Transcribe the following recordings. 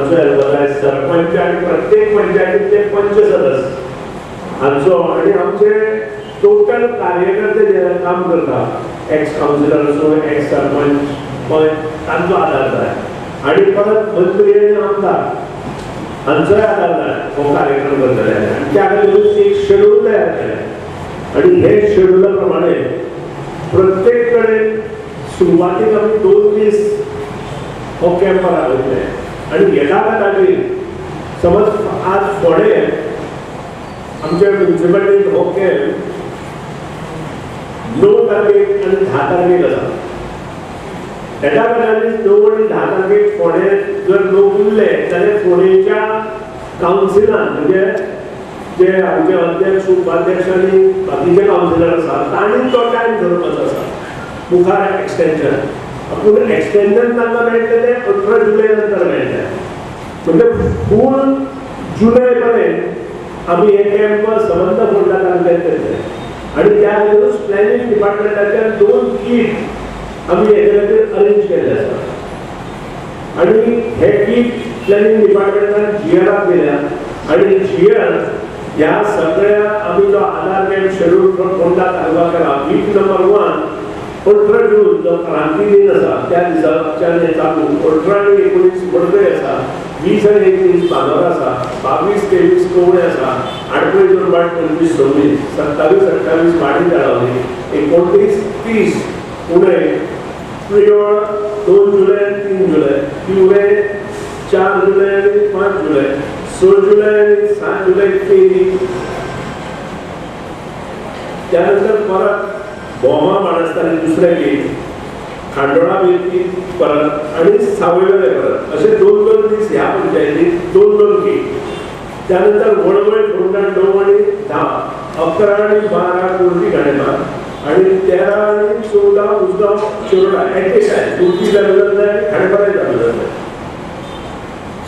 तांचो हेल्प जाय, सरपंच आनी प्रत्येक पंचायतींतले पंच सदस्य हांचो आनी आमचे टोटल कार्यकर्ते जे काम करता, एक्स कावन्सिलर आसूं, एक्स सरपंच, पंच, तांचो आदार जाय आनी परत मंत्री आनी आमदार हांचोय आदार जाय हो कार्यक्रम करतले. आनी त्या खातीर एक शेड्यूल तयार केलें आनी हे शेड्युला प्रमाणे प्रत्येक कडेन सुरवातीक आमी 2 दीस हो कॅम्प राबयतले आनी येता खातीर समज आज फोंडें आमच्या म्युनिसिपालिटीन हो कॅम्प 9 तारखेक आनी 10 तारखेक आसा. एका वेळार 9 आनी 10 तारखेक फोंडें जर लोक उरले जाल्यार फोंडेच्या कावन्सिलान म्हणजे जे आमचे अध्यक्ष, उपाध्यक्ष आनी बाकीचे कावन्सिलर आसा तांणी तो टायम धरपाचो आसा मुखार एक्सटेंशन. पूण एक्सटेंशन तांकां मेळटलें तें 18 जुलय नंतर मेळटलें, म्हणजे फूल जुलय पर्यंत आमी हे कॅम्प सबंद फोंडा तालुक्यात करतले. आनी त्या खातीरूच प्लॅनिंग डिपार्टमेंटाच्या 2 कीट आमी हेजे खातीर अरेंज केल्ले आसा आनी हे कीट प्लॅनिंग डिपार्टमेंटान जीएराक दिल्या आनी जीएर ह्या सगळ्या आमी जो आधार कॅम्प शेड्यूल फोंडा तालुका केला वीक नंबर 1 18 जून जो क्रांती दिन आसा त्या दिसाच्यान हें चालू, 18 आनी 19 मडकय आसा, 20 आनी 21 बांदोडा आसा, 22 23 कवळे आसा, 28 दुर्बाट 25 26 27 28 वाडी तळावली, 29 30 पुणे, प्रियोळ 2 जुलय 3 जुलय, पिवळे 4 जुलय आनी 5 जुलय, 6 जुलय आनी 7 जुलय केरी. त्यानंतर परत भोमा माणस्तानी दुसरे गीत, खांडोळा बेती परत आनी सावयवेरें परत, अशे 2 2 दीस ह्या पंचायतीत 2 2 गीत. त्यानंतर वळवय फोंडा 9 आनी 10, 11 आनी 12 कुर्टी खांडेपार आनी 13 आनी 14 Usgao Shiroda at a time. Kurti चालू जातलें आनी खांडेपाराय चालू जातलें.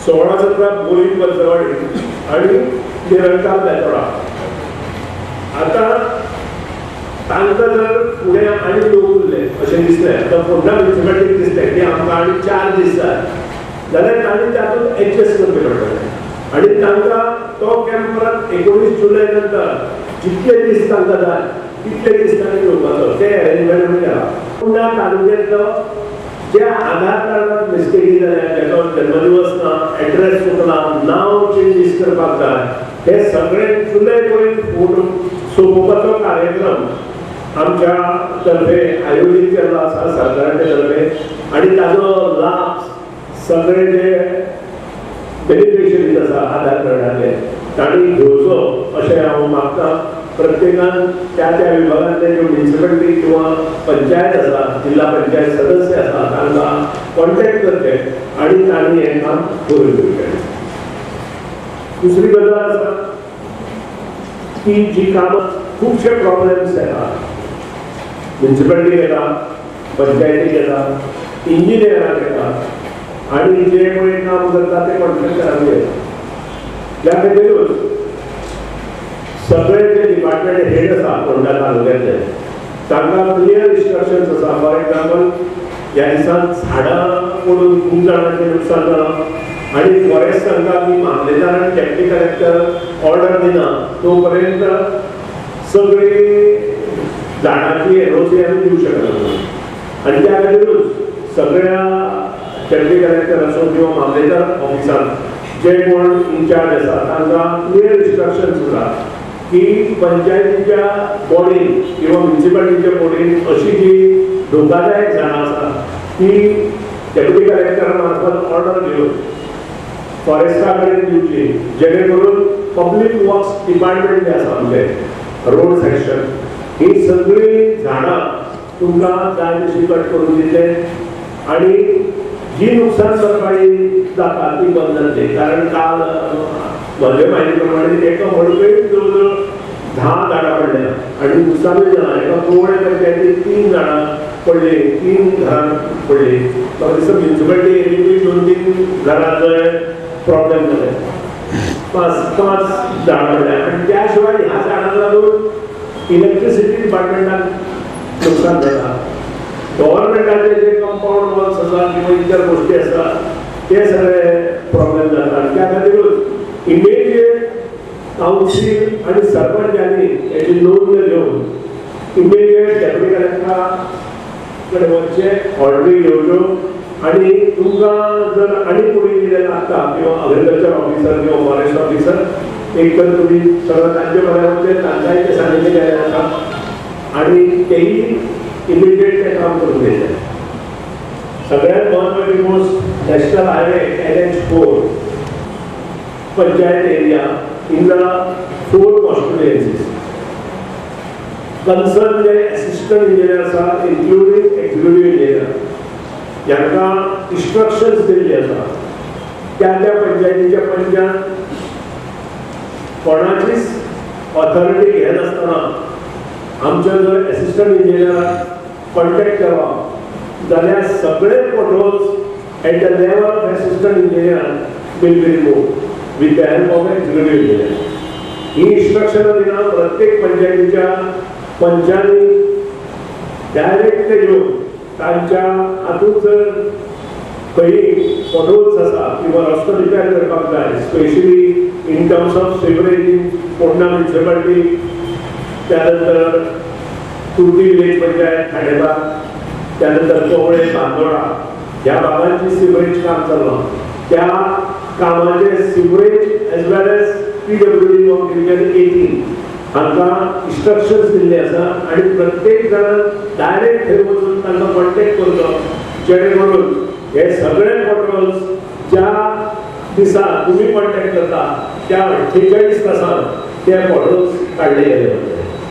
16 17 बोरी पंचवाडी आनी निरंकाल बेतोडा. आतां तांकां जर फुडें आनी लोक उरले अशें दिसलें, आतां फोंडा म्युनिसिपालिटीक दिसलें की आमकां आनी 4 दीस जाय जाल्यार तांणी तातूंत एडजस्ट करचें पडटलें आनी तांकां तो कॅम्प परत 19 जुलय नंतर जितले दीस तांकां जाय तितले दीस तांणी घेवपाचो ते अरेंजमेंट आमी केला. फोंडा तालुक्यांतलो जे आधार कार्डार मिस्टेकी जाल्या, ताचो जन्मदिवस ना, एड्रेस चुकला, नांव चेंजीस करपाक जाय, हे सगळे जुलय पर्यंत फोटो सोंपोवपाचो कार्यक्रम आमच्या तर्फे आयोजीत केल्लो आसा सरकाराच्या तर्फे आनी ताजो लाभ सगळे जे बेनिफिशरीज आसा आधार कार्डाचे तांणी घेवचो अशें हांव मागता. प्रत्येकान त्या त्या विभागांतले ज्यो म्युनिसिपालिटी किंवा पंचायत आसा, जिल्हा पंचायत सदस्य आसा तांकां कॉन्टेक्ट करचे आनी तांणी हें काम करून घेवचें. दुसरी गजाल आसा की जी कामां खुबशे प्रॉब्लेम्स येता, म्युनिसिपालिटीक येता, पंचायतीक येता, इंजिनियराक येता आनी जे पळय काम करता ते कॉन्ट्रॅक्टरांक येता. त्या खातीरूच सगळे जे डिपार्टमेंट हेड आसा फोंडा तालुक्यांतले तांकां क्लियर इन्स्ट्रक्शन्स आसा. फॉर एक्झाम्पल ह्या दिसान झाडां पडून खूब जाणांचें नुकसान जालां आनी फॉरेस्ट तांकां आमी मामलेदार आनी डेप्युटी कलेक्टर ऑर्डर दिना तो पर्यंत सगळी झाडांची एनओसी आमी दिवं शकना आनी त्या खातीरूच सगळ्या डेप्युटी कलेक्टर आसूं किंवा मामलेदार ऑफिसान जे कोण इन्चार्ज आसा तांकां क्लियर इन्स्ट्रक्शन्स आसा की पंचायतीच्या बॉडीन किंवा म्युनिसिपालिटीच्या बॉडीन अशी जी धोकादायक झाडां आसा ती डेप्युटी कलेक्टरा मार्फत ऑर्डर घेवन फॉरेस्टा कडेन दिवची, जेणे करून पब्लीक वर्क्स डिपार्टमेंट जे आसा आमचें रोड सेक्शन ही सगळीं झाडां तुमकां जाय तशी कट करून दितले आनी जी नुकसान भरपाई जाता ती बंद जातली. कारण काल म्हजे म्हायती प्रमाणे एका मडकय जवळ जवळ 10 झाडां पडल्या आनी नुकसानूय जालां. एका कुंवळे पंचायतीत 3 झाडां पडली, 3 घरां पडली. म्हाका दिसता म्युनिसिपालिटी एरियेकूय 2-3 घरांचो प्रॉब्लेम जाले, 5 झाडां पडल्या. आनी त्या शिवाय ह्या झाडांक लागून इलेक्ट्रिसिटी डिपार्टमेंटाक नुकसान जाता, गव्हर्मेंटाचे जे कंपाउंड वॉल्स आसा किंवा इतर गोष्टी आसा ते सगळे प्रॉब्लेम कावन्सील आनी सरपंचांनी हेची नोंद घेवन इमिडिएट डेप्युटी कलेक्टरा कडेन वचचें, ऑर्डरी घेवच्यो आनी तुमकां जर आनी कोणी कितें लागता किंवा एग्रीकल्चर ऑफिसर किंवा फॉरेस्ट ऑफिसर एक तर तुमी सगळं तांचे कडेन वचचें, तांकांय तें सांगिल्लें गेलें आसा आनी तेही इमिडिएट तें काम करून दितले. सगळ्यात म्हत्वाची गोश्ट national highway NH 4 panchayat area in the 4 constituencies concern J assistant engineer आसा इन्क्लुडींग एक्झिक्युटीव इंजिनियर ह्यांकां इन्स्ट्रक्शन्स दिल्ली आसा त्या त्या पंचायतीच्या पंचान कोणाचीच ऑथॉरिटी घेनासतना आमच्या जर एसिस्टंट इंजिनियराक कॉन्टॅक्ट केलो जाल्यार सगळे potholes at the level of assistant engineer will be remove with the help of executive engineer. ही इन्स्ट्रक्शनां दिना प्रत्येक पंचायतीच्या पंचांनी डायरेक्ट येवन तांच्या हातूंत जर खंय पोटहोल्स आसा किंवा रस्तो रिपेर करपाक जाय, specially in terms of sewerage in Ponda municipality, त्यानंतर तुर्ती विलेज पंचायत खांडेपार, त्यानंतर कवळे बांदोडा ह्या भागांची सिवरेज काम चल्लां. त्या कामाचे sewerage as well as PWD of division 18 हांकां इन्स्ट्रक्शन्स दिल्ले आसा आनी प्रत्येक जाणान डायरेक्ट थंय वचून तांकां कॉन्टॅक्ट करचो जेणे करून हे सगळे पोटहोल्स ज्या दिसा तुमी कॉन्टॅक्ट करता त्या 48 तासांत ते पोटहोल्स काडले गेले वतले.